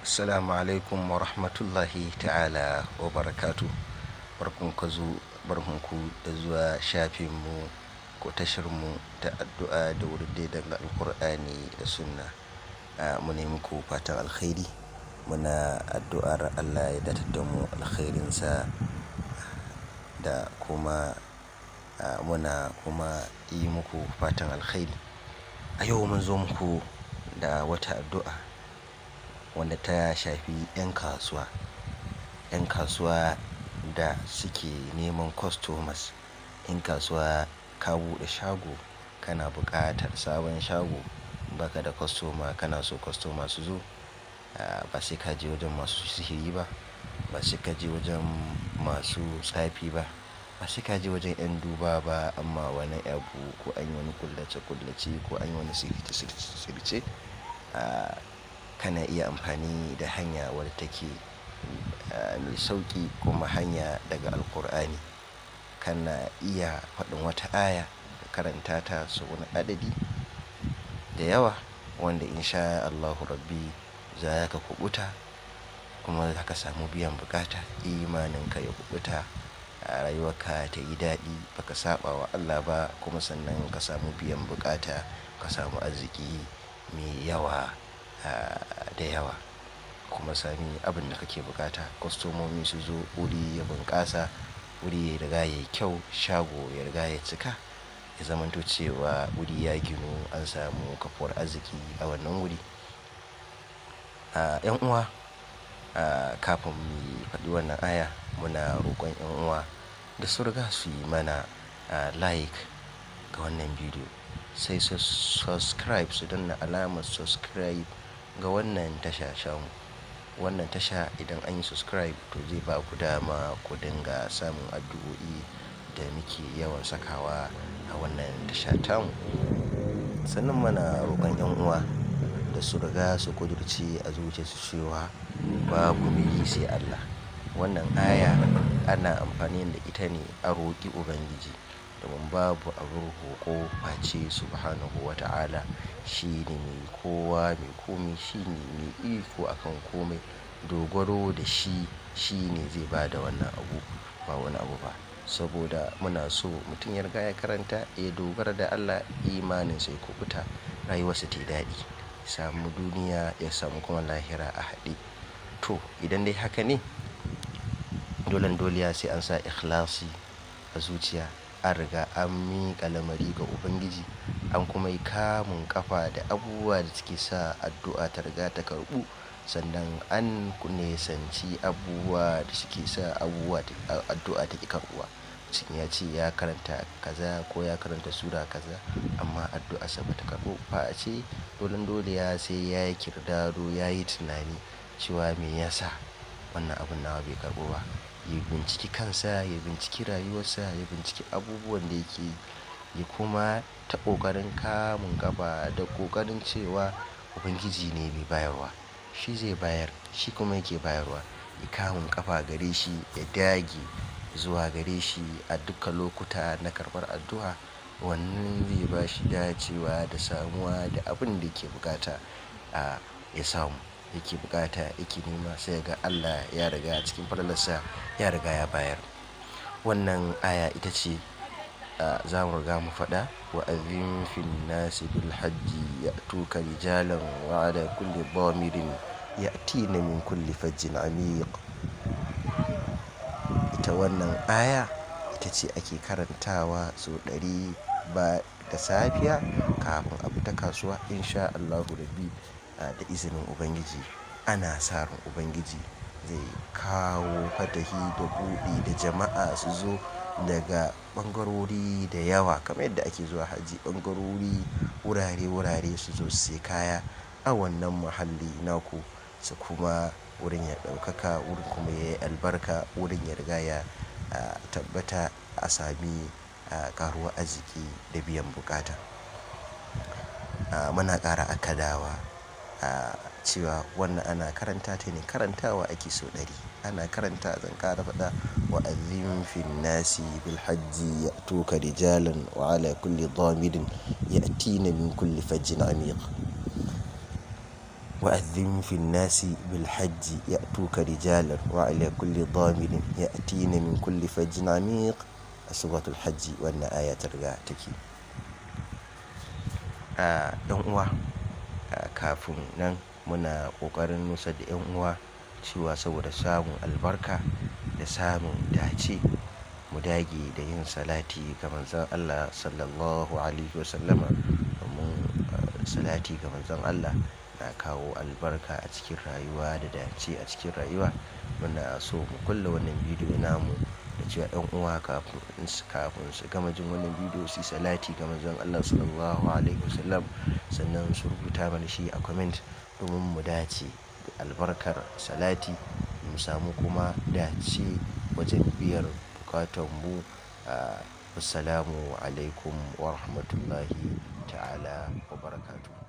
Assalamu alaikum wa rahmatullahi ta'ala wa barakatu. Barkanku da zuwa shafinmu ko tashar-mu ta addu'a da wurdai daga Alqur'ani da Sunna. Muna yi muku fatan alkhairi. Muna addu'ar Allah ya datar da mu alkhairinsa da kuma muna kuma yi muku fatan alkhairi. A yau mun zo muku da wata addu'a wanda ta shafi 'yan kasuwa. 'Yan kasuwa da suke neman customers. 'Yan kasuwa ka buɗe shago, kana buƙatar sabon shago, baka da customer, kana so customer su zo. Ba sai ka je wajen masu sihiri ba, ba sai ka je wajen masu tsafi ba, ba sai ka je wajen 'yan duba ba amma wani abu ko an yi wani ƙullace-ƙullace ko an yi wani sihirce-sihirce. Kana iya amfani da hanya wadda take mai sauƙi kuma hanya daga Alqur'ani. Kana iya faɗin wata aya ka karanta ta sau wani adadi da yawa wanda in sha Allahu Rabbi za ka kuɓuta kuma za ka samu biyan buƙata. Imaninka ya kuɓuta, rayuwarka ta yi daɗi, ba ka saɓa wa Allah ba kuma sannan ka samu biyan buƙata, ka samu arziki mai yawa da yawa kuma sami abin da kake buƙata. Kwastomomi su zo, wuri ya bunƙasa, wuri ya riga yayi kyau, shago ya riga ya cika, ya zamanto cewa wuri ya ginu an samu kafuwar arziki a wannan wuri. 'Yan uwa, kafin mu faɗi wannan aya muna roƙon 'yan uwa da su riga su yi mana like ga wannan bidiyo, sai su subscribe, su danna alamar subscribe ga wannan tasha tamu. Wannan tasha idan an yi subscribe to zai ba ku dama ku dinga samun addu'o'i da muke yawan sakawa a wannan tasha tamu. Sannan muna roƙon 'yan uwa da su riga su ƙudurce a zuciyarsu cewa babu mai yi sai Allah. Wannan aya ana amfani da ita ne a roƙi Ubangiji domin babu abin roƙo face Subhanahu wa Ta'ala. Shi ne mai kowa, mai kome, shi ne mai iko akan kome. Dogaro da shi, shi ne zai ba da wannan abu, ba wani abu ba. Saboda muna so mutum ya riga ya karanta, ya dogara da Allah, imaninsa ya kuɓuta, rayuwarsa tayi daɗi, ya samu duniya, ya samu kuma lahira a haɗe. To idan dai haka ne, dolan doliya sai an sa ikhlasi a zuciya, an riga an miƙa lamari ga Ubangiji, an kuma yi kamun ƙafa da abubuwa da suke sa addu'a ta riga ta karɓu. Sannan an nisanci abubuwa da suke sa abubuwa addu'a ta ƙi karɓuwa. Mutum ya ce ya karanta kaza ko ya karanta sura kaza amma addu'arsa ba ta karɓu. Face dolan doliya sai ya yi kirdado, ya yi tunani cewa me yasa wannan abun nawa bai karɓu ba. Ya binciki kansa, ya binciki rayuwarsa, ya binciki abubuwan da yake yi, ya kuma ta ƙoƙarin kamun ƙafa da ƙoƙarin cewa Ubangiji ne mai bayarwa. Shi zai bayar, shi kuma yake bayarwa. Ya kamun ƙafa gare shi, ya dage zuwa gare shi a duka lokuta na karɓar addu'a. Wannan zai ba shi dacewa da samuwa da abin da yake buƙata ya samu, yake buƙata, yake nema sai ga Allah ya riga cikin falalarsa ya riga ya bayar. Wannan aya ita ce za mu riga mu faɗa. Wa azim fin nasi bil hajji ya'tuka rijalan wa ala kulli dhamirin ya'tina min kulli fajjin amiq. Ita wannan aya ita ce ake karantawa sau 100 ba da safiya kafin a fita kasuwa in sha Allahu Rabbi da izinin Ubangiji. Ana sa ran Ubangiji zai kawo fatahi da buɗi da jama'a su zo daga ɓangarori da yawa kamar yadda ake zuwa hajji. Ɓangarori, wurare-wurare su zo su sai kaya a wannan muhalli naku su kuma wurin ya ɗaukaka, wurin kuma yayi albarka, wurin ya riga ya tabbata a sami ƙaruwar arziki da biyan buƙata. Muna ƙara akkadawa cewa wannan ana karanta ta ne karantawa ake sau 100. Ana karanta zan ƙara faɗa wa azim fin nasi bil hajji ya'tuka rijalan wa ala kulli dhamirin ya'tina min kulli fajjin amiq. Wa'adhdhin fin nasi bil hajji ya'tuka rijalan wa ala kulli dhamirin ya'tina min kulli fajjin amiq. A suratul Hajji wannan aya ta riga take. 'Yan uwa, kafin nan muna ƙoƙarin nusar da 'yan uwa cewa saboda samun albarka da samun dace, mu dage da yin salati ga Manzon Allah Sallallahu Alaihi Wasallama. Domin salati ga Manzon Allah na kawo albarka a cikin rayuwa da dace a cikin rayuwa. Muna so mu kulle wannan bidiyo namu da cewa 'yan uwa kafin su gama jin wannan bidiyo, su yi salati ga Manzon Allah Sallallahu Alaihi Wasallam, sannan su rubuta mana shi a comment domin mu dace da albarkar salati, mu samu kuma dace wajen biyar bukatan mu. Assalamu alaikum wa rahmatullahi ta'ala wa barakatuh.